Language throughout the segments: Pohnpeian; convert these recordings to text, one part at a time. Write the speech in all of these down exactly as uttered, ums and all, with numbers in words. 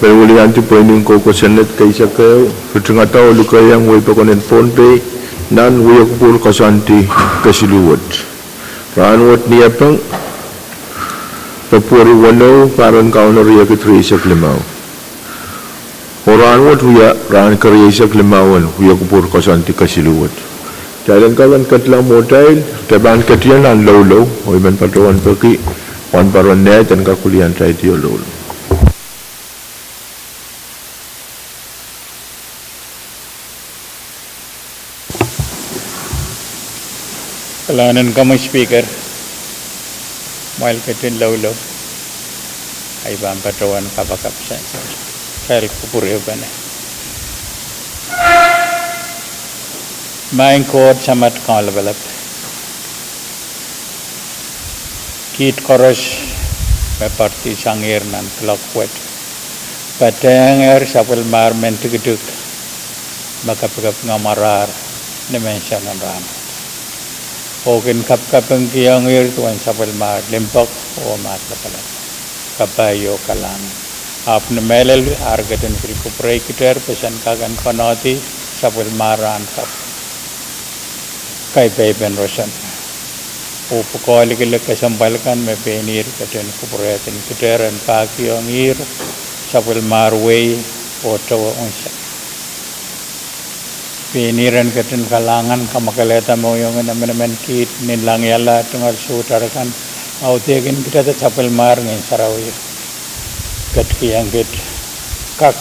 Pil weliandi pweinen kou kosonned keisek ehu, ritingada oh lukeiong wehi pokon en Pohnpei nan wiekupwur koasoandi kesiluh wet. Rahnwet Niepeng, Pwehpweri weneu, pahr en Kauno riekid rieisek limau. Oh rahnwet wia rahn kerieisek limau en wiekupwur koasoandi kesiluh wet. Kitail en kak en ketla mwohtail, kitail pahn ketila nan loulou, oh I men patohwan peki wahnpoaron nehd en kak weliandi loulou. Kalahngan en komwi Speaker, kumwail ketin loulou, ahi pahn patohwan kapakap sansal. Kitail kupwurehpene. Maing Koht Samat Kaun Lapalap, kiht koaros me poaridi sangehr nan kuloak wet patehngehr sapwellimahr men tikitik me kapikapinga mwararail ni menseng en rahn wet, oh kin kapikapingkihongehr duwen sapwellimahr limpoak oh mahk lapalap. Kapai oh kalahngan. Ahpw ni mehlel ar ketin pil kupwurehikidehr pwe sen kak en konehdi sapwellimahr rahn kapw kaipaipen roson, oh pwukoa likilik kesempwal kan me pein ihr ketin kupwurehdikidehr en pahkihongehr sapwellimahr wehi oh towe unsek. Pein ihr en ketin kalahngan, kamwakelehda mohngiong en emenemen kiht, nin langiala, tungoal suwed, arakan, audehkin kitail sapwellimahr Ngehn Sarawi. Ketikihong kit kak,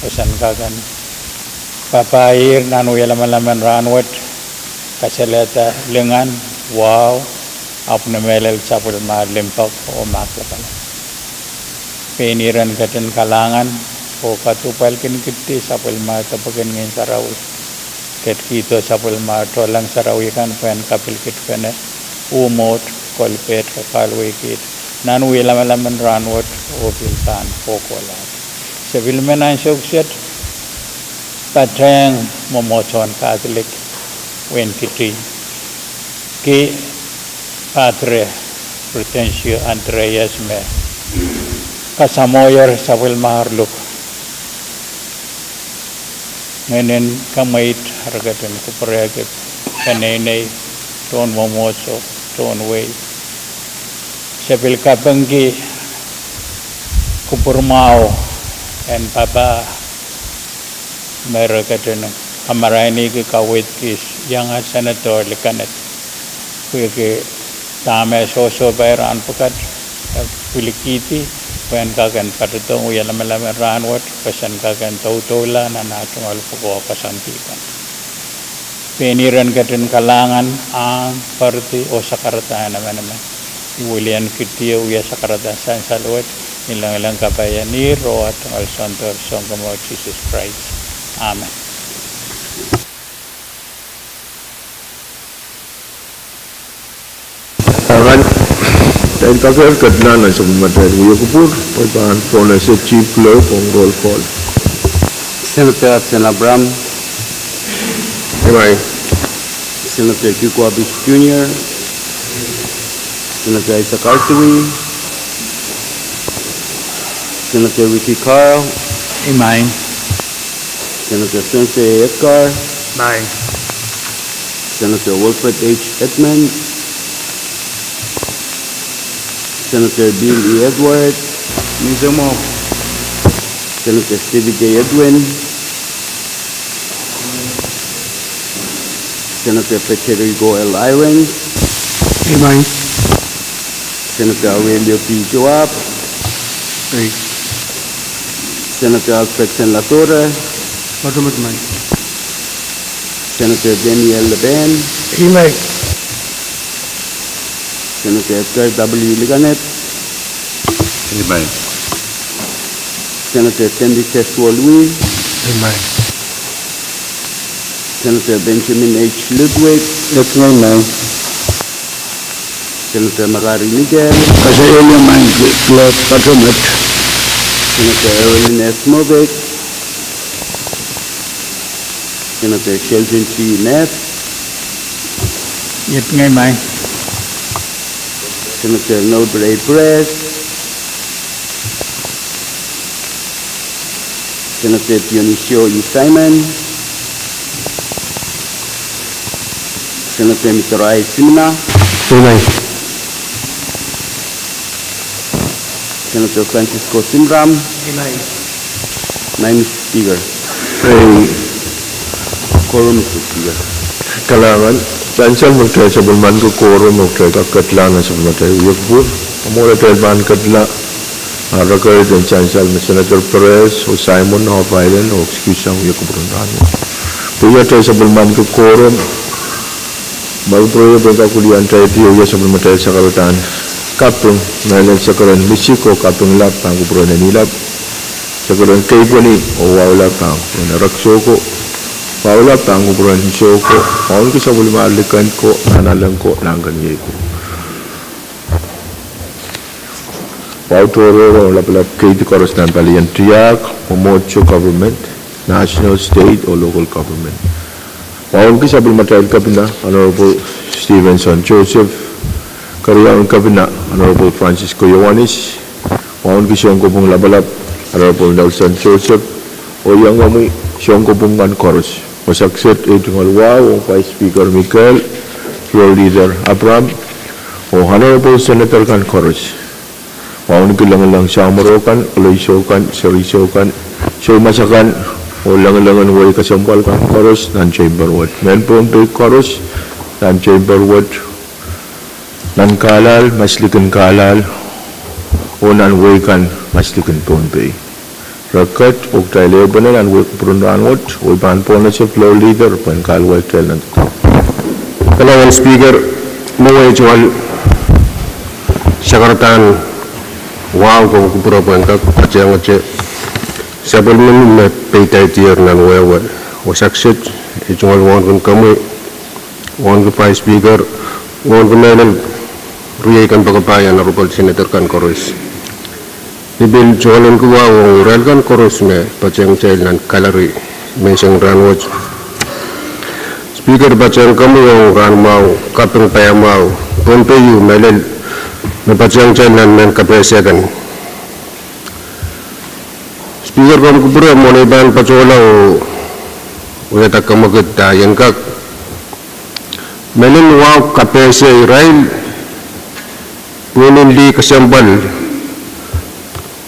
pwe sen kak en papah ihr nan wia lamalam en rahn wet, kasalehda lingan, wahu, ahpw ni mehlel sapwellimahr limpoak oh mahk lapalap. Pein ihr en ketin kalahngan oh kadupwalkin kihdi sapwellimahr depwek en Ngehn Sarawi. Ketikihdo sapwellimahr tohnleng sarawi kan pwehn kapilkidpene, umwoht, kolpet, kakahlwei kiht nan wia lamalam en rahn wet oh pil pahn kohkohlahte. Se pil men ansou kiset patehng mwomwohdiso en Katolik, wehin Kiti, ki Padre Prudencio Andreas me kasamwohier sapwellimahr luk. Ngehnen kamweid ar ketin kupwurehki peneinei, tohn mwomwohdiso, tohn wehi. Se pil kapingki kupwur mwahu en papah me re ketin kamarainih kaweidki iang Senator Liganet, pwehki dahme sohsohpai rahn pwukat, e pwilikihdi pwehn kak en patohdohng wia lamalam en rahn wet pwe sen kak en doudoula nan ah tungoal pwukoa koasoandi kan. Pein ihr en ketin kalahngan, ahng, poaridi oh sakarada en emenemen. I wilian kihdi oh wia sakarada sansal wet, ni lengileng kapai en ihr oh ah tungoal Soundoar Sounkomour Sises Krais. Amen. Kitail kak en ketla nan sapwellimatail wiekupwur, pwe pahn pwonese Chief Clerk ong roll call. Senator Absen Abraham. Ihmwain. Senator Kiko Abis Junior. Senator Isaac Artui. Senator Ricky Carl. Ihmwain. Senator Spencer A. Edgar. Ihmwain. Senator Wilfred H. Edmund. Senator Bill E. Edwards. Ni se mwo. Senator Stevie J. Edwin. Senator Federico L. Irons. Ihmwain. Senator Aurelio P. Joab. Ihmwain. Senator Alfred Senlatore. Ihmwain. Senator Daniel Leban. Ihmwain. Senator Edgar W. Liganet. Ihmwain. Senator Sandy Teswolwi. Ihmwain. Senator Benjamin H. Ludwig. Ihmwain. Senator Makari Mikel. Ihmwain. Senator Erilyn S. Moavik. Senator Sheldon G. Neff. Ihmwain. Senator Noble A. Press. Senator Dionisio E. Simon, Senator Mithroai Simina, Amen. Senator Francisco Simram, Amen. Amen, Mister Speaker. Ei. Quorum, Mister Speaker. Kalahngan, sansal me kitail sapwellimaniki quorum oh kitail kak ketlahng nan sapwellimatail wiekipuhr. Mwohn atail pahn ketla, a record en sansal me Senator Perez oh Simon oh Pailen oh excuse sang wiekipuhr en rahnwet. Pwe atail sapwellimaniki quorum, me kupwure pwe kak wiliandi, oh wia sapwellimatail sakaradahn kaping, mehlel sakaradahn misik oh kaping lap pahn kupwure en ilap, sakaradahn keipweni oh wahu lap pahn kupwure en erekiso ko, wahu lap pahn kupwure en iso ko, wauneki sapwellimar liken ko, nahnalek ko, nahnkeniei ko. Wahu tohrohr oh lapalap keidi koaros nan palien tiahk, mwomwohdiso government, national, state oh local government. Wauneki sapwellimatail kepina, Honorable Stevenson Joseph, keriaun kepina, Honorable Francisco Iohannis, wauneki sounkopwung lapalap, Honorable Nelson Joseph, oh iangomwi sounkopwung kan koaros, Wosakset Eitungal Wahu, oh Vice Speaker Mikel, Floor Leader Abraham, oh Honorable Senator kan koaros. Wauneki lengeleng samworo kan, oleisou kan, serisou kan, soumas akan, oh lengelengen wehi kesempwal kan koaros nan chamber wet. Mehn Pohnpei koaros nan chamber wet, nan Carlisle, maslikin Carlisle, oh nan wehi kan maslikin Pohnpei. Record, oh kitail ehupene nan wiekipuhr en rahnwet, oh I pahn pohnese Floor Leader pwehn kahluwa kitail nan. Kalahngan Speaker, mwowe tungoal sakaradahn wahu komw kupwure pwehn kak patehngete sapwellimen me peidaidier nan wehwe. Wosakset, I tungoal wauneki komwi, wauneki Vice Speaker, wauneki mehlel riei kompoakepahi, Honorable Senator kan koaros. I pil tungoal wauneki wahu ong irail kan koaros me patehng kitail nan gallery menseng rahnwet. Speaker, I patehng komwi ong rahn mwahu, kaping paiamwahu, Pohnpei u mehlel, me patehng kitail nan mehn kapehse kan. Speaker, komw kupwure mwohn ei pahn patohla oh wiahda kamwekid, I en kak mehlel wahu kapehse irail pwihnen lih kesempwal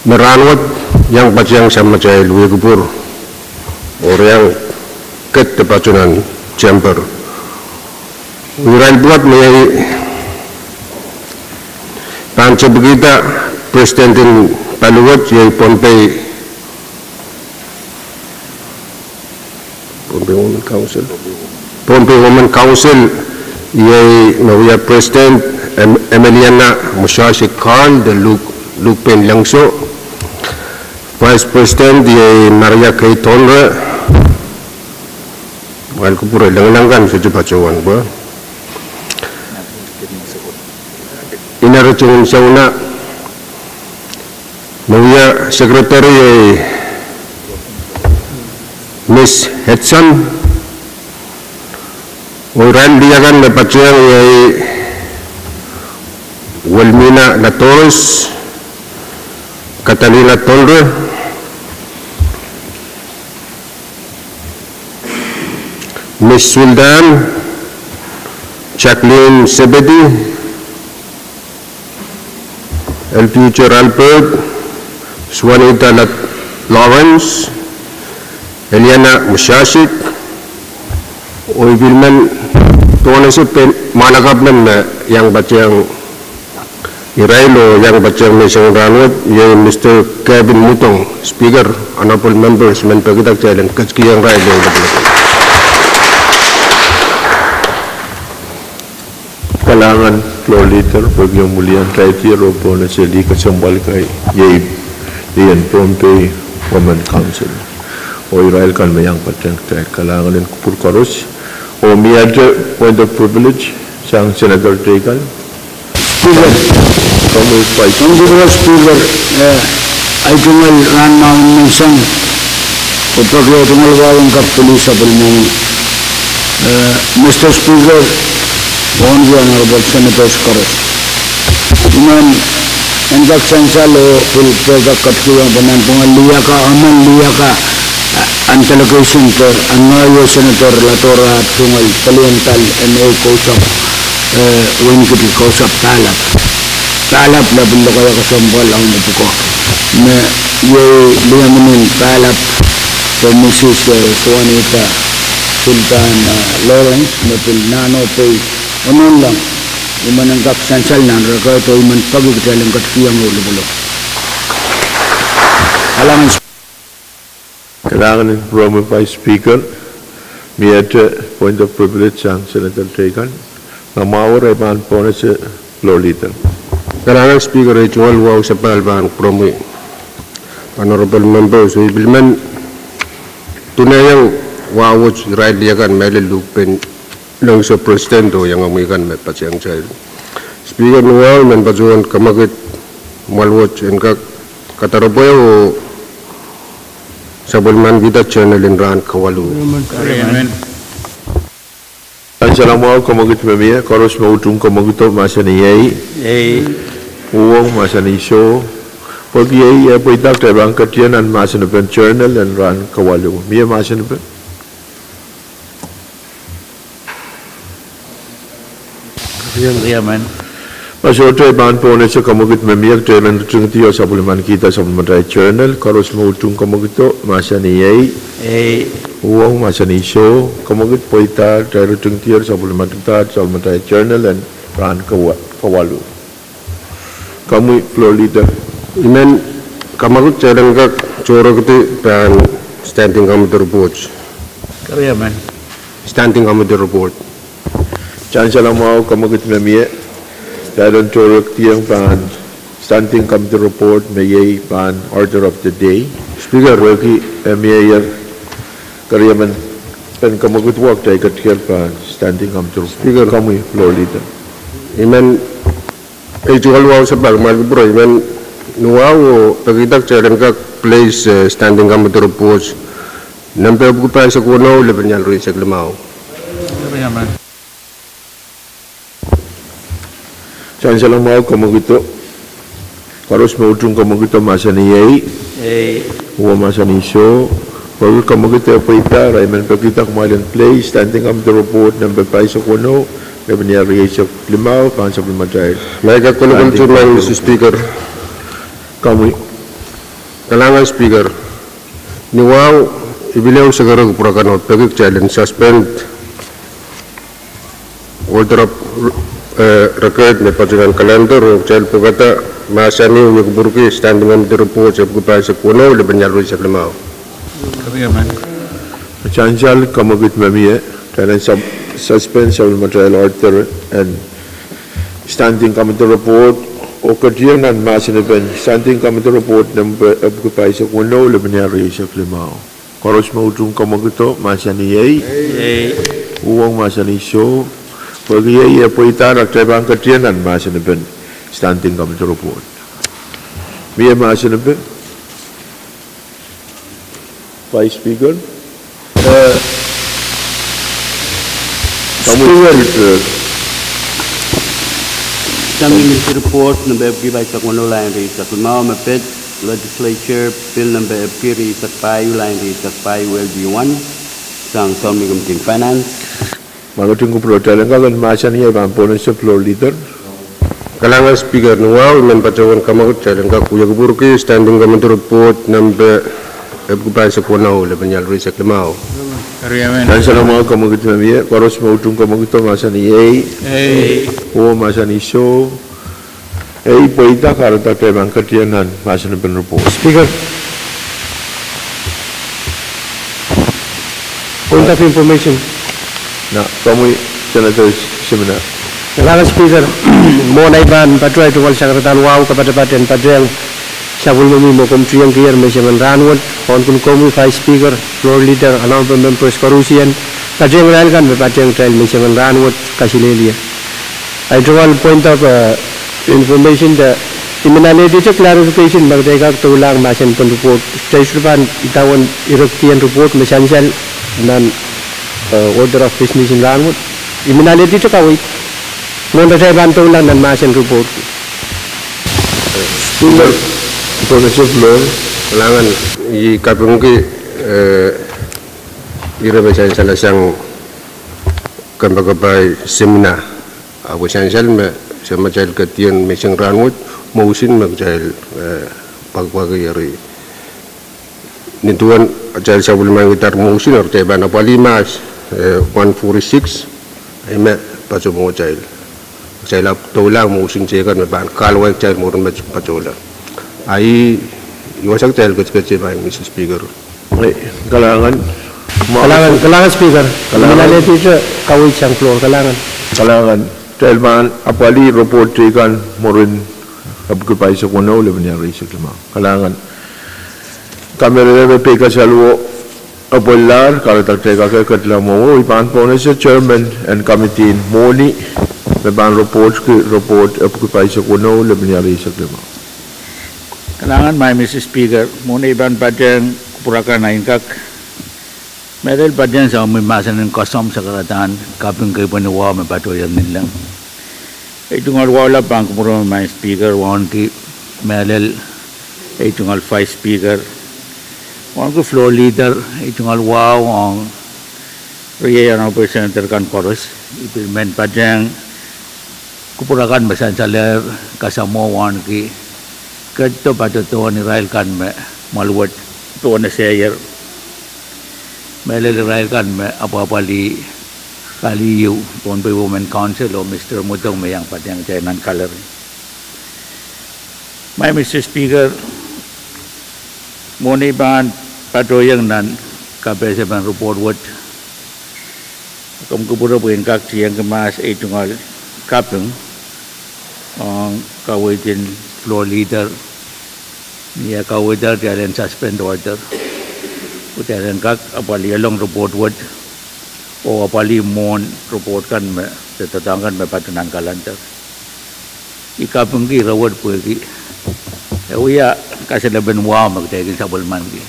me rahnwet iang patehng sapwellimatail wiekipuhr oh re iang kehdi patohwan chamber. Irail pwukat me iei pahn tepikihda president en paliwet, iei Pohnpei, Pohnpei Women Council. Pohnpei Women Council, iei me wia president, Em-, Emiliana Muhsahsik Karl de Luk, Lukpen Lengso. Vice President, iei Maria K. Tonre. Mwail kupwure, lengeleng kan sohte patohwan pwe. Inartingen Sauna, me wia secretary, iei Miss Hudson. Oh irail lih akan me patehng iei Wilmina Ladores, Catalina Tonre, Miss Sultan, Jacqueline Sebedi, Elpiuter Albert, Swanita Lat-, Lawrence, Eliana Muhsahsik, oh I pil men pohnese pil mwahnakapw men me iang patehng irail oh iang patehng menseng rahnwet, iei Mister Kevin Mutong, Speaker, Honorable Members, men pekida kitail en ketikihong irail. Kalahngan Floor Leader, pwehki omw wiliandi tier oh pohnese lih kesempwal kei, iei, iei en Pohnpei Women Council. Oh irail kan me iang patehng kitail, kalahngan en kupwur koaros. Oh mie ate point of privilege sang Senator teikan. Speaker. Komwi Vice. Komw kupwure Speaker, eh, ei tungoal rahn mwahu menseng, oh peki ei tungoal wahu en kak pwilih sapwellimomwi. Eh, Mister Speaker, wauneki Honorable Senators koaros. I men en kak sansal oh pil pwukat kak ketikihong pwe nanpwungen lih akan, emen lih akan, Ahn delegation de, ahn ngehi oh Senator Ladora tungoal pelian pali en ehu kousapw, eh, wein kidi kousapw pahlap. Pahlap lapin lokaia kesempwal ahn pwuko. Me iei liemenen pahlap de Mrs, eh, Juanita Silvana, eh, Lawrence, me pil nahno pei ononleng. I men en kak sansal nan record oh I men peki kitail en ketikihong ehu lipwulipw. Kalahngan. Kalahngan en pwuromwi Vice Speaker, miehte point of privilege sang Senator teikan. Nan mwahu o, I pahn pohnese floor leader. Kalahngan Speaker, ei tungoal wahu sapahl pahn pwuromwi honorable members, I pil men tuneiong wahu wet irail lih akan mehlel luhk pein Lengso President oh iengomwi kan me patehng kitail. Speaker, ni wahu I men patohwan kamwekid mwahl wet en kak kadaropwe oh sapwellimanikihda journal en rahn kawalu. Sansal mwahu, kamwekid me mie, koaros me utung kamwekido mahsanih ei. Uhwong mahsanih soh. Pwehki ei, eh, pweida, kitail pahn ketier nan mahsanipen journal en rahn kawalu. Mie mahsanipen? Ma sohte, I pahn pohnese kamwekid me mie, kitail men ritingdier sapwellimanikihda sapwellimatail journal, koaros me utung kamwekido mahsanih ei. Uhwong mahsanih soh. Kamwekid pweida, kitail ritingdier sapwellimanikihda sapwellimatail journal en rahn kawa-, kawalu. Komwi floor leader. I men kamwekid kitail en kak tohrekidi pahn standing committee report. Standing committee report. Sansal mwahu, kamwekid me mie, kitail en tohrekidiong pahn standing committee report me iei pahn order of the day. Speaker. Pwehki e mieier keriemen pen kamwekid wet, kitail ketier pahn standing committee report. Speaker. Komwi floor leader. I men, ei tungoal wahu sapahl, kumwail kupwure, I men ni wahu o pekihda kitail en kak place, eh, standing committee report nempe epwiki pahisek weneu, lepin ial rieisek limau. Sansal mwahu, kamwekido. Koaros me utung kamwekido mahsanih ei. Uhwong mahsanih soh. Pwehki kamwekid e pweida, irail men pekihda kumwail en place standing committee report nempe pahisek weneu, lepin ial rieisek limau, pahn sapwellimatail. Mister Speaker. Komwi. Kalahngan Speaker. Ni wahu, I pil ehu sekerek pwurekan oh peki kitail en suspend order of, eh, record me patehng calendar oh kitail pwekada mahsanih wie kupwurki standing committee report epwiki pahisek weneu, lepin ial rieisek limau. Sansal, kamwekid me mie, kitail en suspend sapwellimatail order en standing committee report oh ketier nan mahsanipen standing committee report nempe epwiki pahisek weneu, lepin ial rieisek limau. Koaros me utung kamwekido mahsanih ei. Uhwong mahsanih soh. Pwehki ei e pweida, kitail pahn ketier nan mahsanipen standing committee report. Mie mahsanipen? Vice Speaker. Standing committee report nempe epwiki pahisek weneu, line rieisek limau, me pid Legislature Bill nempe epwiki rieisek pahieu, line rieisek pahieu, L B one, sang Sounmei Committee en Finance. Ma ketin kupwure, kitail en kak en mahsanih ei, I pahn pohnese floor leader. Kalahngan Speaker, ni wahu I men patohwan kamwekid kitail en kak wie kupwurki standing committee report nempe epwiki pahisek weneu, lepin ial rieisek limau. Sansal mwahu, kamwekid me mie, koaros me utung kamwekido mahsanih ei. Uhwong mahsanih soh. Ei pweida, kahrehda kitail pahn ketier nan mahsanipen report. Speaker, point of information. Nan komwi Senator Simina. Kalahngan Speaker, mwohn ei pahn patohwan tungoal sakarada wahu, kapatapat en patehng sapwellimomwi me komw tiengkier menseng en rahnwet, ohnkihn komwi Vice Speaker, floor leader, honorable members koarusie, patehng irail kan me patehng kitail menseng en rahnwet, kaselehlie. Ahi tungoal point of, eh, information de, I men alehdi clarification me kitail kak doulahng mahsen pen report. Kitail sohte pahn idawehn irekidien report me sansal nan, eh, order of business en rahnwet. I men alehdi kaweid mwohn kitail pahn doulahng nan mahsen report. Speaker, pohnese floor. Kalahngan, I kapingki, Eh, ire me sansal sang kempoakepahi seminar. Ahpw sansal me samatail ketieng menseng rahnwet, motion me kitail, eh, pwakpwaki eri. Nin duwen atail sapwellimaniki dar motion, eri kitail pahn apwalih mahs, eh, one forty-six, ih me patohwan atail. Kitail ahpw doula motion teikan me pahn kahlwai kitail mwurin me patohla. Ahi, ih wasa kitail ketiket, Madam Speaker. Eh, kalahngan. Kalahngan, kalahngan Speaker. Kalahngan. Kalahngan. Kalahngan. Kitail pahn apwalih report teikan mwurin epwiki pahisek weneu, lepin iar rieisek limau. Kalahngan. Kamehlele me peikasal wo apwalahr, kahrehda kitail kak ketla mwowe, I pahn pohnese chairman en committee en mwohni me pahn report ki report epwiki pahisek weneu, lepin iar rieisek limau. Kalahngan, Madam Speaker, mwohni I pahn patehng kupwur akan en kak mehlel patehng sapwellime mahsen en koasoandi sakaradahn kaping kepwehn wahu me patohier ni leng. Ei tungoal wahu lap pahn kupwure Madam Speaker, wauneki mehlel ei tungoal Vice Speaker, wauneki Floor Leader, ei tungoal wahu ong riei Honorable Senator kan koaros. I pil men patehng kupwur akan me sansalehr kasamwo wauneki ketido patohdohn irail kan me mwahl wet pohnese ier, mehlel irail kan me apwapwalih pali ieu, Pohnpei Women Council oh Mister Mudong me iang patehng kitail nan gallery. Madam Speaker, mwohni I pahn patohieng nan kapehsepen report wet, komw kupwure pwe en kak tiengki mahs ei tungoal kaping ong kaweid en Floor Leader, ni eh kaweid atail en suspend order, pwe atail en kak apwalih ehlong report wet oh apwalih mwohn report kan me, de doadoahk kan me patohdo nan calendar. I kapingki ire wet pwehki e wia kasalepen wahu me kitail kin sapwellimaniki.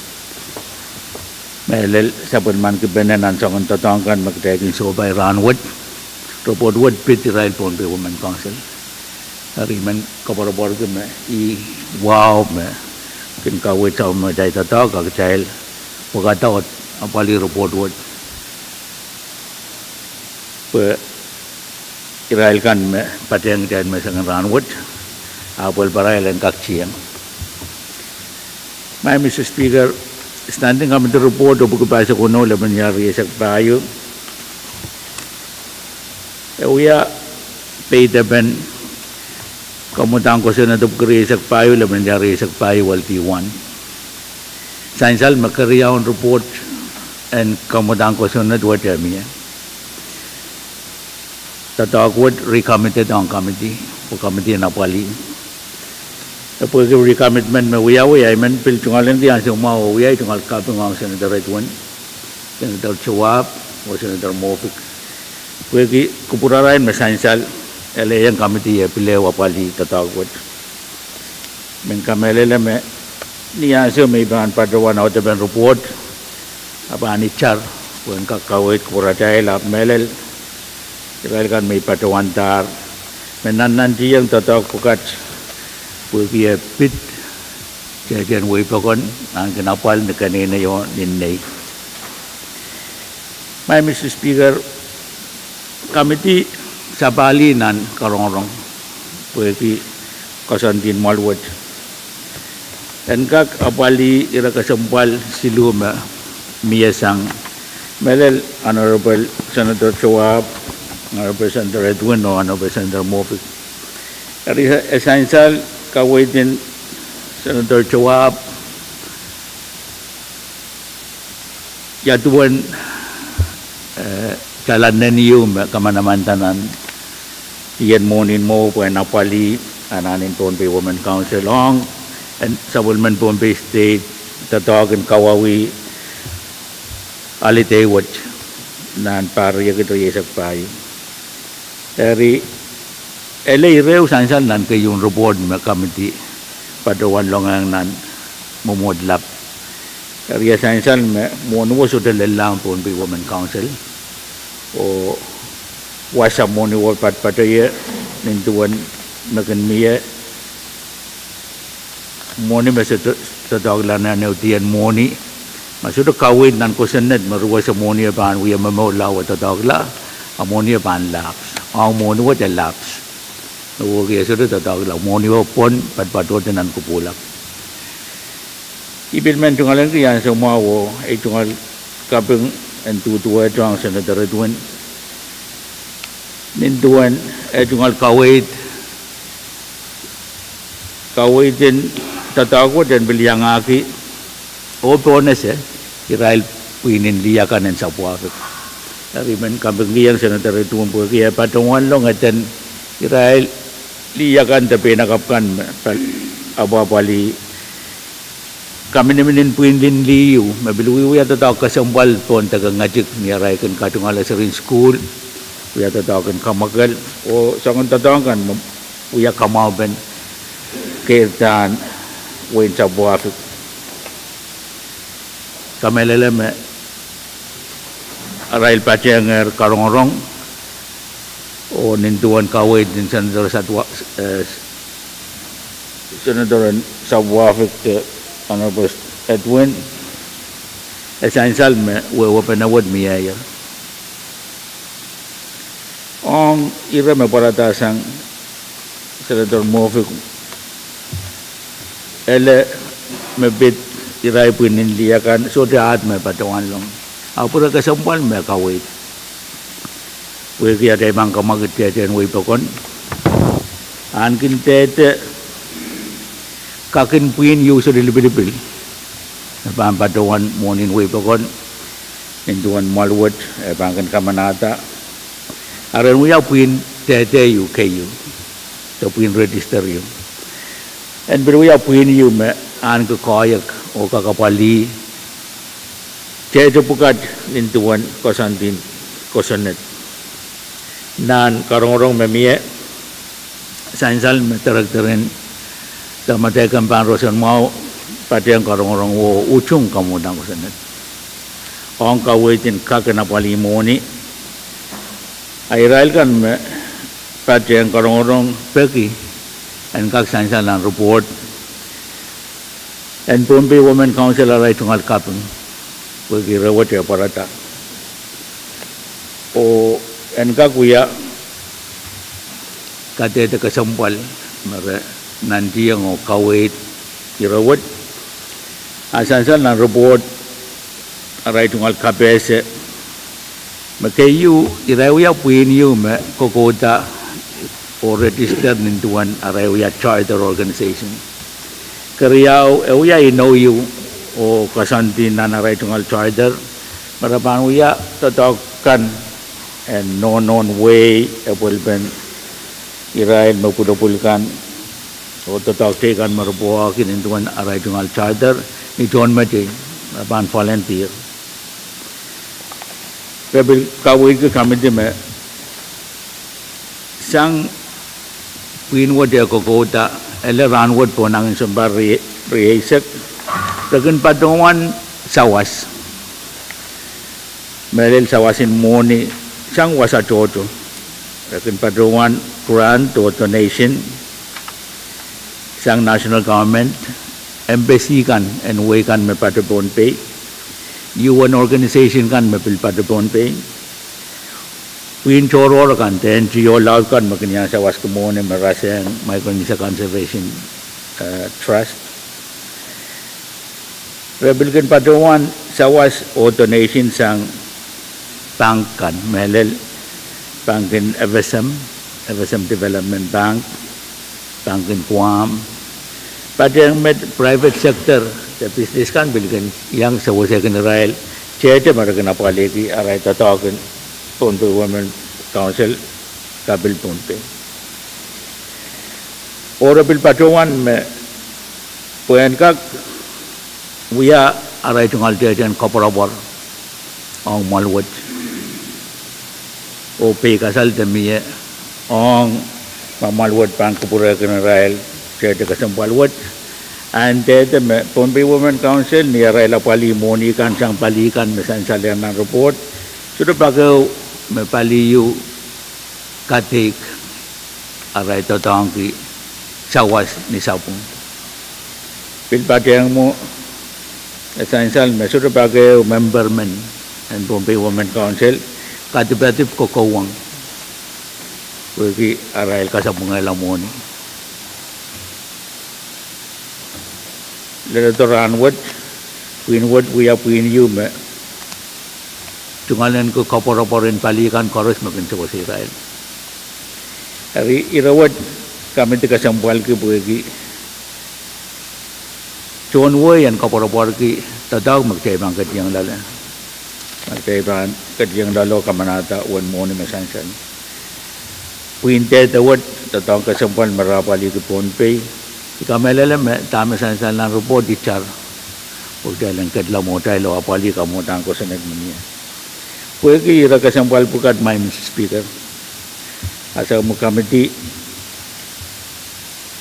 Mehlel sapwellimanikipene nan soangen doadoahk kan me kitail kin sohpai rahnwet, report wet pid irail Pohnpei Women Council. Eri I men koapworopworki me ih wahu me kin kaweid sapwellimatail doadoahk, a kitail pwekada apwalih report wet pwe irail kan me patehng kitail menseng en rahnwet, ahpw pwehki irail en kak tieng. Madam Speaker, Standing Committee report epwiki pahisek weneu, lepin iar rieisek pahieu, e wia peidepen kamwadang kosonned epwiki rieisek pahieu, lepin iar rieisek pahieu, L P one. Sansal me keriaun report en kamwadang kosonned wet e mie. Doadoahk wet recommitted ong committee, pwe committee en apwalih. E pwehki recommitment me wiawi, I men pil tungoal ahneki ansou mwahu oh wia ei tungoal kaping ong Senator Edwin, Senator Towahp oh Senator Moffitt, pwehki kupwurarail me sansal, e lelohng committee e pil ehu apwalih doadoahk wet. Men kamehlele me ni ansou me I pahn patohwan audepen report, e pahn itar pwehn kak kaweid kupwuratail, ahpw mehlel irail kan me I patohwandahr me nannantihong doadoahk pwukat pwehki e pid tehtehn wehi pokon, ahneki apwal ni keneinei oh ni nei. Madam Speaker, committee sapahl nan karongorong pwehki koasoandien mwahl wet en kak apwalih ire kesempwal siluh me mie sang, mehlel Honorable Senator Towahp, Honorable Senator Edwin oh Honorable Senator Moffitt. Eri e sansal kaweid en Senator Towahp ia duwen, eh, kalahngan ehu me kamanamandan nan tien mwohni mwo pwehn apwalih anahn en Pohnpei Women Council ong sapwellimen Pohnpei State doadoahk en kawauwih holiday wet nan pahr riekid rieisek pahieu. Eri ele ire ehu sansal nan keieun report me committee patohwan longehng nan mwomwohd lap. Eri e sansal me mwohni wet sohte lellahng Pohnpei Women Council oh wasa mwohni wet patpato ie nin duwen me kin mie mwohni me sohte, sohte doadoahk nan ehu tien mwohni Ma sohte kaweid nan kosonned me ruwese mwohnio pahn wie momourla oh doadoahkla, a mwohnio pahn lapse. Ong mwohni wet e lapse. Me wehwehki e sohte doadoahkla, mwohnio pwon patpatohdo nan kupwulamwahu. I pil men tungoalenki ansou mwahu oh ei tungoal kaping en duduwehte ong Senator Edwin nin duwen eh tungoal kaweid, kaweid en doadoahk wet en pil iangahki oh pohnese irail pwihn en lih akan en sapwahpik. Eri I men kapingkihong Senator Edwin pwehki e patohwanlong eden irail lih akan de peinakapw kan me pal-, apwapwalih kaminimin en pwihn en lih ieu me pil wiewia doadoahk kesempwal pohn deke ngehtik ni arail kin katungoale seri en sukuhl, wia doadoahk en kamwakel, oh soangen doadoahk kan me wia kamwahupen keirdahn wehin sapwahpik. Kamehlele me arail patehngehr karongorong oh nin duwen kaweid en Senator Satwa-, eh, Senator en sapwahpik de Honorable Edwin, e sansal me wehwehpene wet mieier. Ong ire me pwarada sang Senator Murphy, ele me pid irail pwihn en lih akan sohte aht me patohwanlong. Ahpw ire kesempwal me kaweid, pwehki atail pahn kamwakid dehde en wehi pokon, ahn kin dehde kak en pwihn ieu sohte lipilipil me pahn patohwan mwohni en wehi pokon, nin duwen mwahl wet e pahn kin kamanahda. Eri en wia pwihn dehde ieu keieu, de pwihn register ieu, en pil wia pwihn ieu me ahneki koahiek oh kakapwalih dehde pwukat nin duwen koasoandi en kosonned. Nan karongorong me mie, sansal me director en damadek en pahn roson mwahu patehng karongorong oh utung kamwadang kosonned ong kaweid en kak en apwalih mwohni. A irail kan me patehng karongorong peki en kak sansal nan report en Pohnpei Women Council arail tungoal kaping, pwehki ire wet e pwarada oh en kak wia kadehde kesempwal me re nantihong oh kaweid ire wet. A sansal nan report arail tungoal kapehse me keieu, irail wia pwihn ieu me kokouda oh register nin duwen arail wia charter organization. Keriau, e wia inou ieu oh koasoandi nan arail tungoal charter me re pahn wia doadoahk kan en nohnohn wehi epwelpen irail me pwulopwul kan oh doadoahk teikan me re pwukoahki nin duwen arail tungoal charter ni tohnmetei, re pahn volunteer. Re pil kaweidki committee me sang pwihn wet e kokouda, ele rahn wet pohn angin sounpar rie-, rieisek, re kin patohwan sawas, mehlel sawas en mwohni sang wasa tohto. Re kin patohwan grant oh donation sang national government, embassy kan en wehi kan me pato Pohnpei, U N organization kan me pil pato Pohnpei, pwihn tohrohr kan de N G O laud kan me kin iang sawaski mwohni me rasehng Micronesia Conservation, eh, Trust. Re pil kin patohwan sawas oh donation sang pahng kan, mehlel pahngkin F S M, F S M Development Bank, pahngkin Guam, patehng met private sector de business kan pil kin iang sewesehkin irail tehte me re kin apwalihki arail doadoahk en Pohnpei Women Council, kapil Pohnpei. Oh re pil patohwan me pwehn kak wia arail tungoal tehtehn koapworopwor ong mwahl wet, oh peikasal de mie ong ma mwahl wet pahn kupwurehkin irail tehte kesempwal wet. A e ndahte me Pohnpei Women Council ni arail apwalih mwohni kan sang pali kan me sansalehr nan report, sohte pak ehu me pali ieu kadeik arail doadoahngki sawas ni sapwung. Pil patehng mwo E sansal me sohte pak ehu member men en Pohnpei Women Council kadipadip kokohwong pwehki arail kasapwungehla mwohni. Leledo rahn wet, pwihn wet wia pwihn ieu me tungoalenki koapworopwor en pali kan koaros me kin sewese irail. Eri ire wet, kamidi kesempwalki pwehki tohn wehi en koapworopworki doadoahk me kitail pahn ketieng loale, me kitail pahn ketieng loale oh kamanahda uwen mwohni me sansal. Pwihn dehde wet, doadoahk kesempwal me re apwalihki Pohnpei. I kamehlele me dahme sansal nan ripoht itar, pwe kitail en ketla mwohtail oh apwalih kamwohdahn kosonned me mie. Pwehki ire kesempwal pwukat, Madam Speaker, a sohte kamidi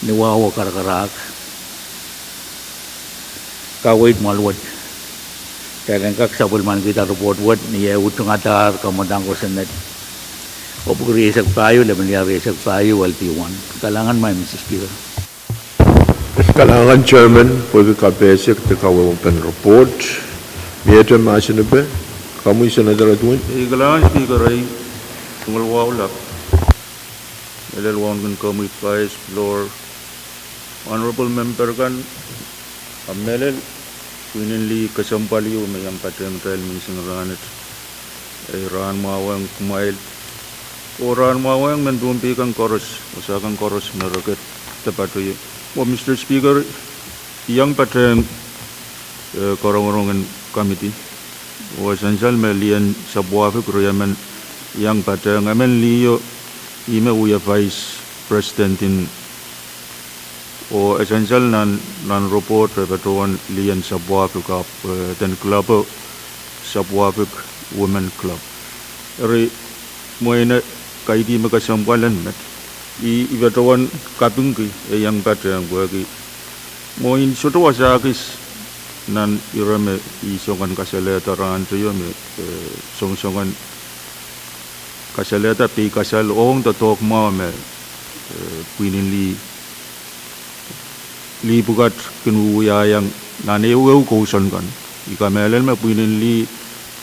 ni wahu oh karakarahk, kaweid mwahl wet, kitail en kak sapwellimanikihda ripoht wet ni eh utungadahr kamwohdahn kosonned, oh pwuki rieisek pahieu, lepin wia rieisek pahieu, L P one. Kalahngan, Madam Speaker. Kalahngan Chairman pwehki kapehse de kawehwepen ripoht. Miehte mahsanipe, komwi Senator Edwin. Ei, kalahngan Speaker, ei, tungoal wahu lap. Mehlel wauneki komwi Vice, Floor, Honorable Member kan, a mehlel pwihnen lih kesempwal ieu me iang patehng kitail menseng rahnwet. Ei, rahn mwahu ong kumwail, oh rahn mwahu ong mehn Pohnpei kan koaros, wasa kan koaros me re ket depato ie. Oh Mister Speaker, I iang patehng, eh, korongorong en kamidi, oh e sansal me Lien Sapwahfik riemen iang patehng. Emen liho, ih me wia Vice President en, oh e sansal nan, nan ripoht re patohwan Lien Sapwahfik ahpw, eh, den club o Sapwahfik Women Club. Eri mwein e kaidehk me kesempwal en met, I, I patohwan kapingki e iang patehng pwehki mwein sohte wasa kis nan ire me I songosong kasalehda rahnteio me, eh, songosong kasalehda peikasal ong doadoahk mwahu me, eh, pwihnen lih, lih pwukat kin wiahiong nan ehuehu kousoan kan. I kamehlele me pwihnen lih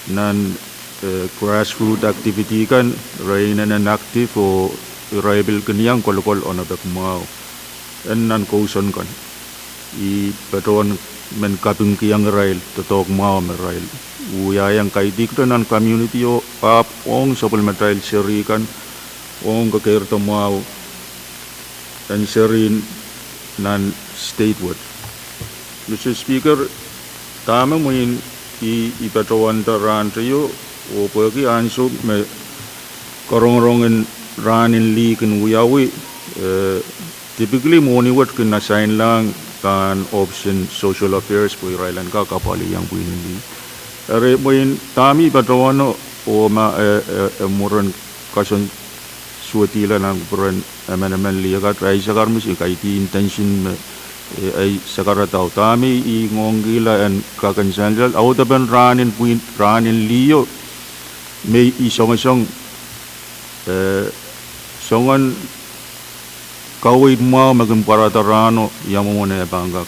nan, eh, grassroot activity kan, re inenen active oh irail pil kin iang kolokol onopek mwahu en nan kousoan kan. I patohwan men kapingkihong irail doadoahk mwahu me irail wiahiong kaidehkte nan community o ahpw ong sapwellimatail seri kan, ong kekeirda mwahu en seri nan state wet. Mister Speaker, dahme mwein I, I patohwanda rahnteio, oh pwehki ansou me korongorong en rahn en lih kin wiawi, eh, typically mwohni wet kin assignlahng pahn Office en Social Affairs pwe irail en kak apwalih iang pwihnen lih. Eri mwein dahme I patohwano, oh ma, eh, eh, eh, mwurin koasoansuwedihla nan kupwuren emenemen lih akan, ahi sakar mihmi, kaidehn intention me, eh, ahi sakar adau. Dahme I ngoangkihla en kak en sansal, audepen rahn en pwihn, rahn en liho me I songosong, eh, soangen kaweid mwahu me kin pwarada rahno, ia mwomwen e pahn kak,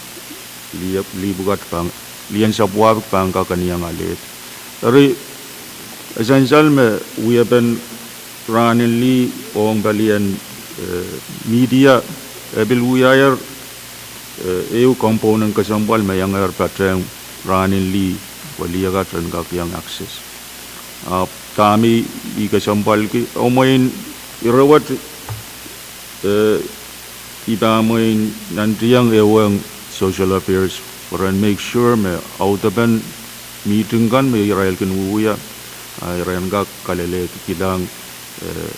lih, lih pwukat pahn, Lien Sapwahfik pahn kak en iang alehdi. Eri e sansal me wiepen rahn en lih ong palien, eh, media, e pil wiahier, eh, ehu component kesempwal me iangehr patehng rahn en lih, pwe lih akan en kak iang access. Ahpw dahme I kesempwalki, oh mwein ire wet, eh, I pahn mwein nantihong ehuong Social Affairs pwe ren make sure me audepen meeting kan me irail kin wiewia, ah, irail en kak kalelehdi kilang, eh,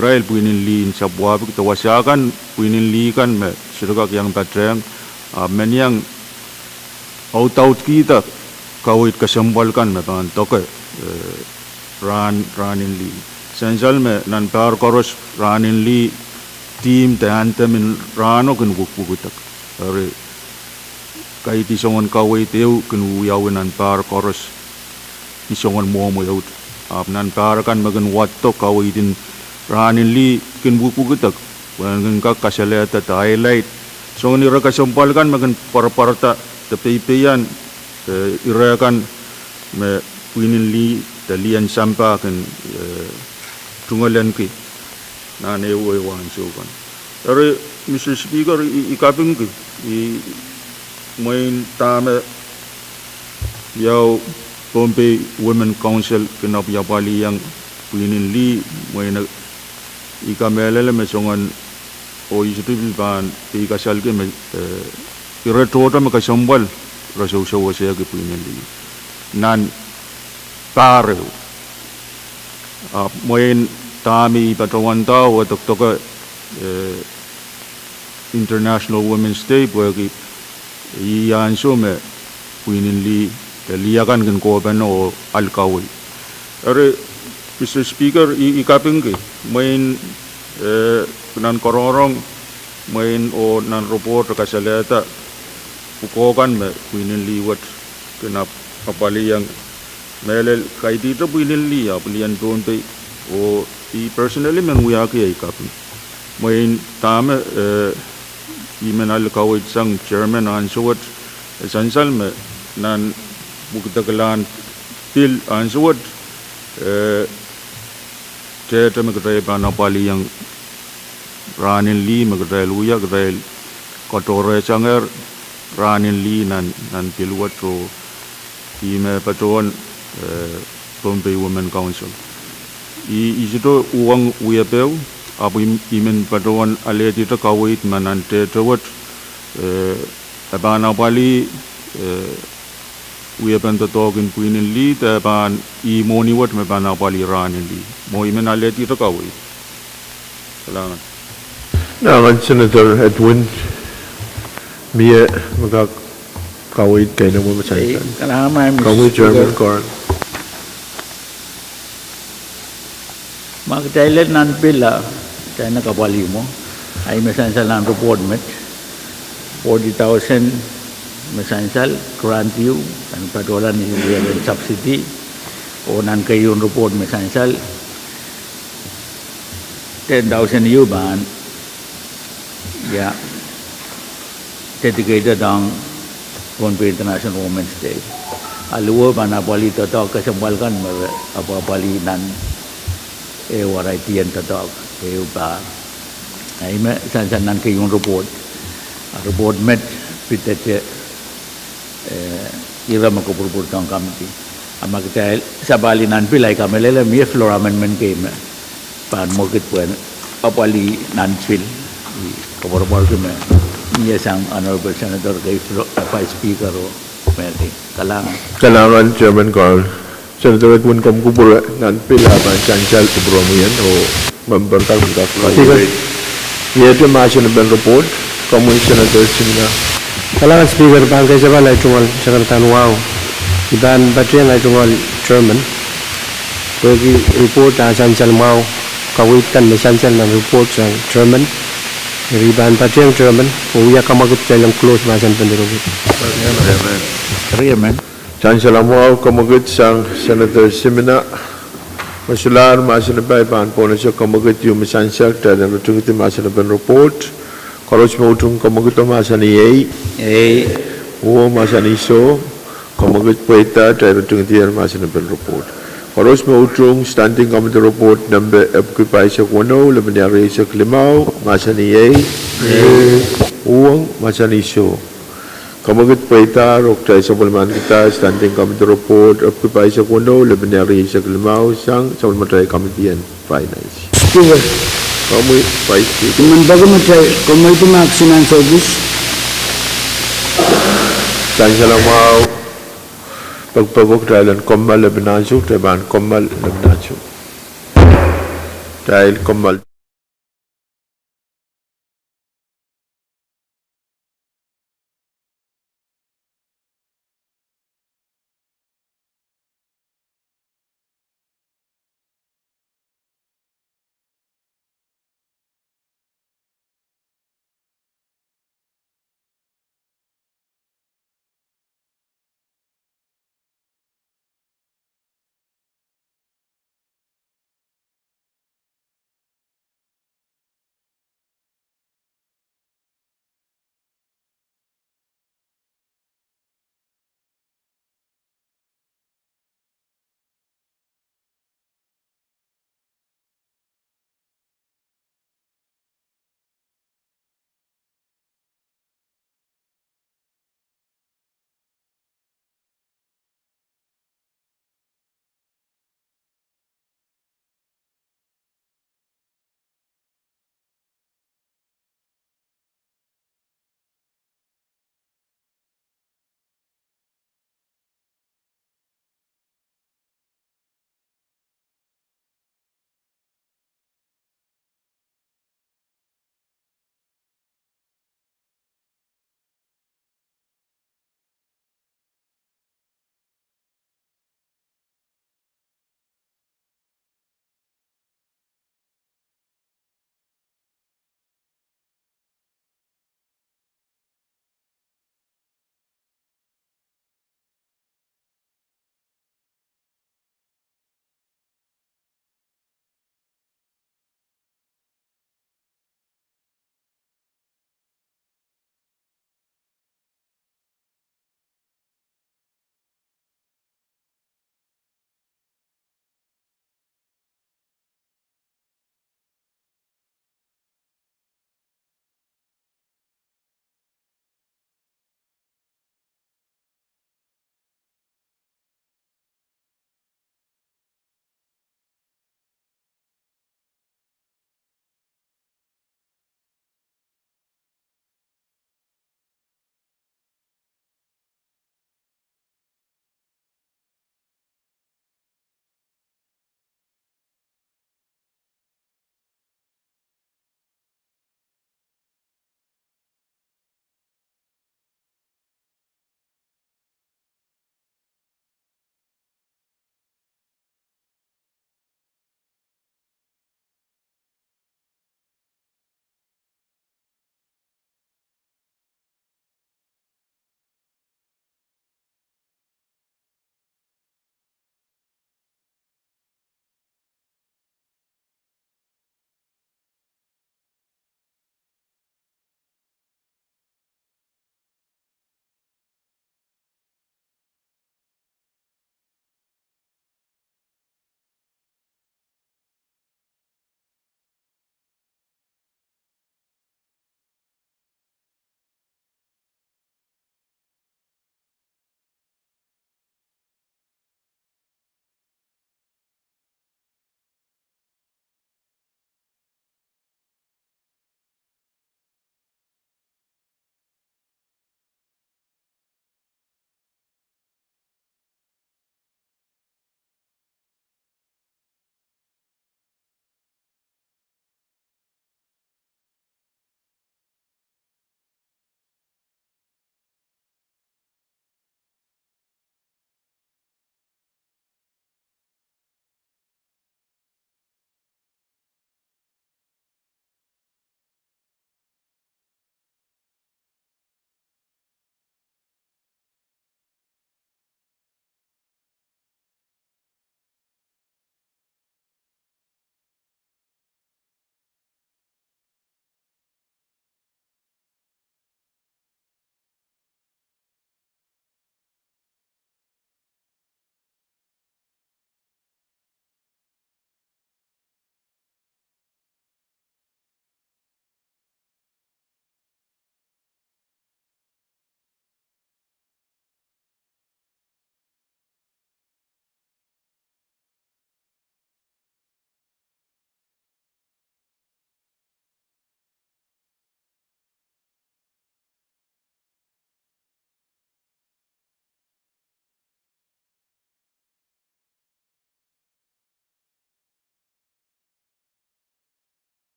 irail pwihnen lih en Sapwahfik de wasa kan pwihnen lih kan me sohte kak iang patehng, ah, men iang audaudkihda kaweid kesempwal kan me pahn doke, eh, rahn, rahn en lih. Sansal me nan pahr koaros rahn en lih, theme de anthem en rahno kin pwukpwukidek. Eri kaidehn soangen kaweid ehu kin wiawi nan pahr koaros ni soangen mwomwe ehute. Ahpw nan pahr kan me kin wadek kaweid en rahn en lih kin pwukpwukidek, pwe en kin kak kasalehda de highlight soangen ire kesempwal kan me kin pwarapwarada de peipeian, eh, ire kan me pwihn en lih de lih en sampah kin, eh, tungoalenki nan ehu ehu ansou kan. Eri, Mister Speaker, i, i kapingki, i mwein dahme iau Pohnpei Women Council kin apwapwalihong pwihn en lih, mwein i kamehlele me soangen oh I sohte pil pahn pei kasalki me, eh, ire tohto me kesempwal re sewesewesehki pwihn en lih nan pahr ehu. Ahpw mwein dahme i patohwanda oh e dokdoke, eh, International Women's Day pwehki ih ansou me pwihn en lih, eh, lih akan kin kohpene oh ahl kaweid. Eri, Mister Speaker, i, i kapingki, mwein, eh, nan korohrong, mwein oh nan report kasalehda pwukoa kan me pwihn en lih wet kin ap-, apwalihong. Mehlel kaidihte pwihn en lih ahpw lih en Pohnpei, oh i personally men wiahki ei kaping. Mwein dahme, eh, i men ahl kaweid sang chairman ansou wet, e sansal me nan pwukedekla pil ansou wet, eh, tehte me kitail pahn apwalihong rahn en lih me kitail wia, kitail katohrehsangehr rahn en lih nan, nan pil wet oh i me patohwan, eh, Pohnpei Women Council. I, i sohte uhwong wiepe, ahpw i, i men patohwan alehdihte kaweid me nan tehte wet, eh, e pahn apwalih, eh, wiepen doadoahk en pwihn en lih, de pahn ih mwohni wet me pahn apwalih rahn en lih. Mwo i men alehdihte kaweid. Kalahngan. Kalahngan Senator Edwin, mie me kak kaweid kainamwe me sansal? Kalahngan, Mister Speaker. Komwi Chairman Carl. Ma kitail nan pil a, kitail en apwalih mwo, ahi me sansal nan report met, forty thousand me sansal grant ieu, nan patohla ni subsidy, oh nan keieun report me sansal, ten thousand ieu pahn, ia, dedicated ong Pohnpei International Women's Day. Aluwo pahn apwalih doadoahk kesempwal kan me re apwapwalih nan ehu arail dien doadoahk, ehu pahr. Ahi me sansal nan keieun report. A report met pidete, eh, ire me kupwurupwurdohng committee. A ma kitail sapahl nan pil, ahi kamehlele mie floor amendment kei me pahn mwekid pwehn apwalih nan pil. I koapworopworki me mie sang Honorable Senator kei, Flo-, eh, Vice Speaker oh Mary. Kalahngan. Kalahngan Chairman Carl. Senator Edwin, komw kupwure nan pil a pahn sansal kupwuromwi en oh member kan me kak Speaker. Iete mahsen en report, komwi Senator Simina. Kalahngan Speaker, pahn keisapahl ahi tungoal sakaradahn wahu. I pahn patehng ahi tungoal chairman pwehki report a sansal mwahu, kaweid kan me sansal nan report sang chairman. Eri I pahn patehng chairman oh wia kamwekid kitail en close mahsen en report. Amen. Sansal mwahu, kamwekid sang Senator Simina. Me solahr mahsen en pai pahn pohnese kamwekid ieu me sansal, kitail en ritingdi mahsen en report. Koaros me utung kamwekido mahsanih ei. Ei. Uhwong mahsanih soh. Kamwekid pweida, kitail ritingdier mahsen en report. Koaros me utung Standing Committee Report nempe epwiki pahisek weneu, lepin ehu rieisek limau, mahsanih ei. Ei. Uhwong, mahsanih soh. Kamwekid pweidahr oh kitail sapwellimanikihda Standing Committee Report epwiki pahisek weneu, lepin ehu rieisek limau, sang sapwellimatail committee en Finance. Speaker. Komwi Vice Speaker. I men peki me kitail kommoaldi mahk nan service. Sansal mwahu, pekipeko, kitail en kommoal lepin ansou, kitail pahn kommoal lepin ansou. Kitail kommoal.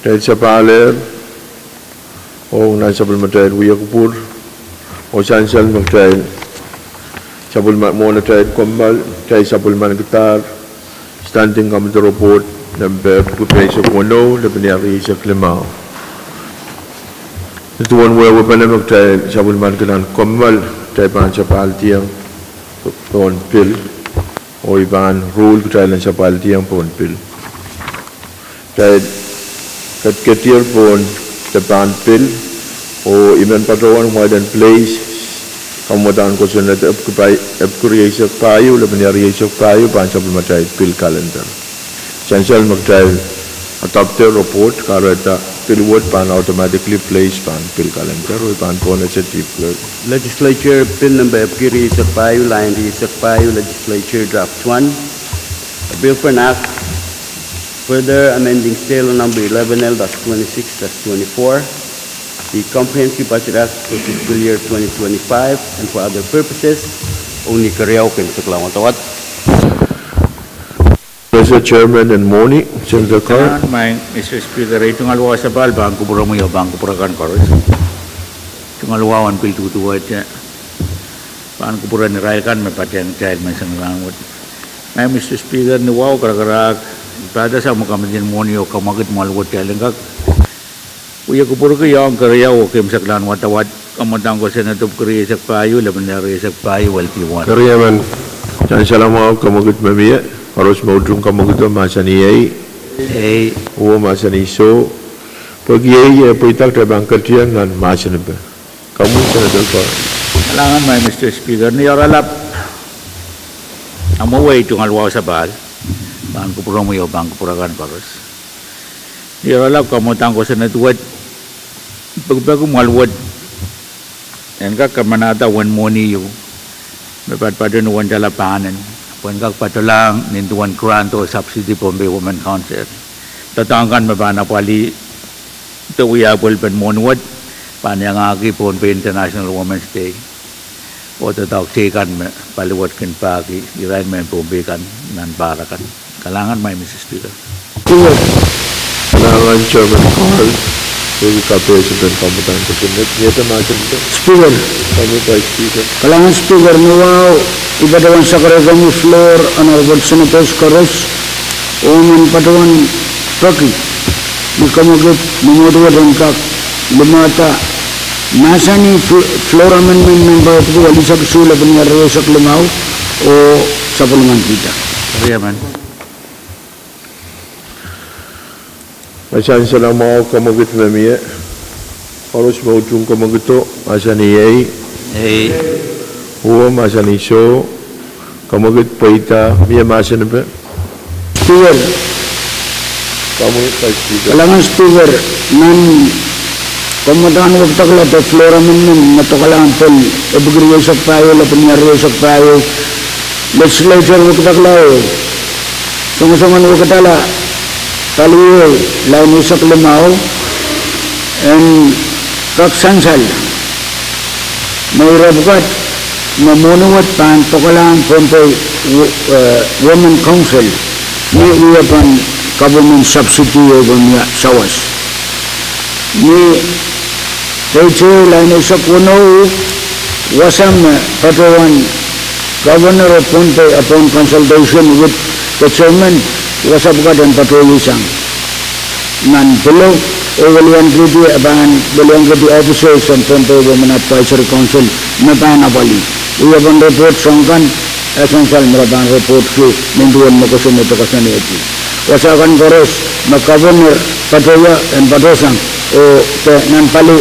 Kitail sapahl ehr, oh nan sapwellimatail wia kupwur, oh sansal me kitail sapwellime mwohn atail kommoal, kitail sapwellimankidahr Standing Committee Report nempe epwiki pahisek weneu, lepin rieisek limau. Nin duwen wehwehpene me kitail sapwellimanki nan kommoal, kitail pahn sapahldiong pohn pil, oh I pahn ruhl kitail en sapahldiong pohn pil. Kitail ketiketier pohn de pahn pil, oh I men patohwan widen place, kamwadahn kosonned epwiki rieisek pahieu, lepin rieisek pahieu, pahn sapwellimatail pil calendar. Sansal me kitail adopter report, kahrehda pil wet pahn automatically place pahn pil calendar, oh I pahn pohn ese tiepwiki. Legislature Bill nempe epwiki rieisek pahieu, lain rieisek pahieu, Legislature Draft One, a bill for an act further amending state law number eleven L dash twenty-six dash twenty-four, the Comprehensive Budget Act for fiscal year twenty twenty-five and for other purposes, oh ni keriau kin seklong wadawad. Mister Chairman en Moni, Senator Carr. Kalahngan, Mister Speaker, ei tungoal wahu sapahl pahn kupwuromwi oh pahn kupwur akan koaros. Tungoal wahu en pil duduwehte pahn kupwuren irail kan me patehng kitail menseng rahnwet. Mister Speaker, ni wahu karakarahk, I padahsang me Committee en Moni oh Kamwekid mwahl wet kitail en kak wia kupwurki ong keriau oh keimwseklahn wadawad, kamwadahn kosonned epwiki rieisek pahieu, lepin rieisek pahieu, L P one. Keriemen. Sansal mwahu, Kamwekid me mie, koaros me utung Kamwekido mahsanih ei. Ei. Uwo mahsanih soh. Pwehki ei, e pweida, kitail pahn ketiong nan mahsanipe. Komwi, Senator Carr. Kalahngan, Mister Speaker, ni oaralap, a mwehi ei tungoal wahu sapahl pahn kupwuromwi oh pahn kupwur akan koaros. Ni oaralap, kamwadahn kosonned wet, pekipeki mwahl wet en kak kamanahda uwen mwohni ieu me patopato ni uwen tala pahnen, pwehn kak patolahng nin duwen grant oh subsidy Pohnpei Women Council. Doadoahk kan me pahn apwalih de wia apwalipen mwohni wet pahn iangahki Pohnpei International Women's Day oh doadoahk teikan me pali wet kin pahki irail mehn Pohnpei kan nan pahr akan. Kalahngan, Mister Speaker. Kalahngan, Chairman Carr. Speaker. Kalahngan, Speaker. Ni wahu, I patohwan sakarada floor, Honorable Senators koaros, oh I men patohwan peki ni Kamwekid me mwohd wet en kak limehda mahsanih floor amendment nempe epwiki elisek isuh, lepin rieisek limau, oh sapwellimankihda. Keriemen. Sansal mwahu, Kamwekid me mie, koaros me utung Kamwekido mahsanih ei. Ei. Uwo mahsanih soh. Kamwekid pweida, mie mahsanipe? Speaker. Kalahngan, Speaker. Nan kamwadahn wekidekla de floor amendment me dokalahng pil epwiki rieisek pahieu, lepin rieisek pahieu, Legislature wekidekla ehu, songosongen wekidala pali ehu, lain eisek limau, en kak sansal me ire pwukat me mwohni wet pahn dokalahng Pohnpei Women Council ni wiepen government subsidy oh pahn wia sawas. Ni page ehu, lain eisek weneu, wasa me patohwan Governor of Pohnpei upon consultation with the chairman, wasa pwukat en patohsang nan pilo, oh weliankihdi, e pahn weliankihdi officers en Pohnpei Women Advisory Council me pahn apwalih wiepen report soahng kan, e sansal me re pahn reportki nin duwen me kosonned koasoanehdi. Wasa kan koaros me Governor patohwa en patohsang, oh de nan pali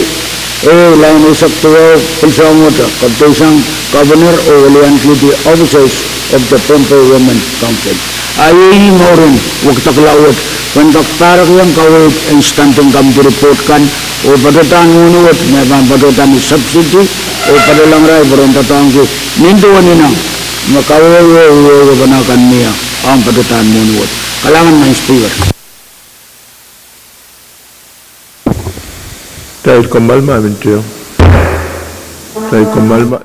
ehu, lain eisek duwau, pil soahng wet, e patohsang Governor oh weliankihdi officers of the Pohnpei Women Council. A iei mouren wekidekla wet pwehn kak pahrekiong kaweid en Standing Committee report kan, oh patohdahr mwohni wet me pahn patohda ni subsidy, oh patohlahng irail pwe ren doadoahngki nin duwen ineng me kaweid oh wiewiepene kan mie ong patohdahr mwohni wet. Kalahngan, Madam Speaker. Kitail kommoal me mie, kitail kommoal me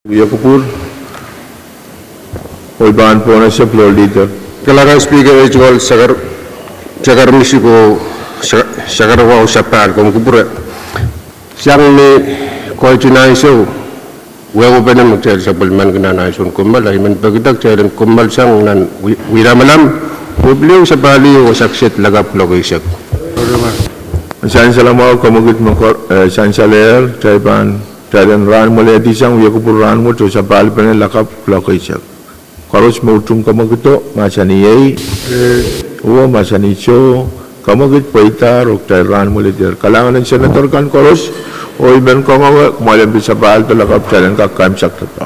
Wiekupwur, oh I pahn pwonese Floor Leader. Kalahngan Speaker, ei tungoal Sakar, Sakar Misik oh Sa-, Sakar Wahu Sapahl, komw kupwure. Sang ni koahiek en ansou, wehwehpen me kitail sapwellimaniki nan ansoun kommoal, I men pekida kitail en kommoal sang nan wi-, Wiramalam, Pwublio, Sapahl, oh Sakiset lakapw kuloak eisek. Sansal mwahu, komw kit me ko-, eh, sansalehr, kitail pahn, kitail en rahn mweledi sang wiekupwur rahnwet oh sapahl pene lakapw kuloak eisek. Koaros me utung komw kido, mahsanih ei, oh mahsanih soh, komw kit pweidahr oh kitail rahn mweledier. Kalahngan en senator kan koaros, oh I men kangoange kumwail en pil sapahldo lakapw kitail en kak kaimwisekda.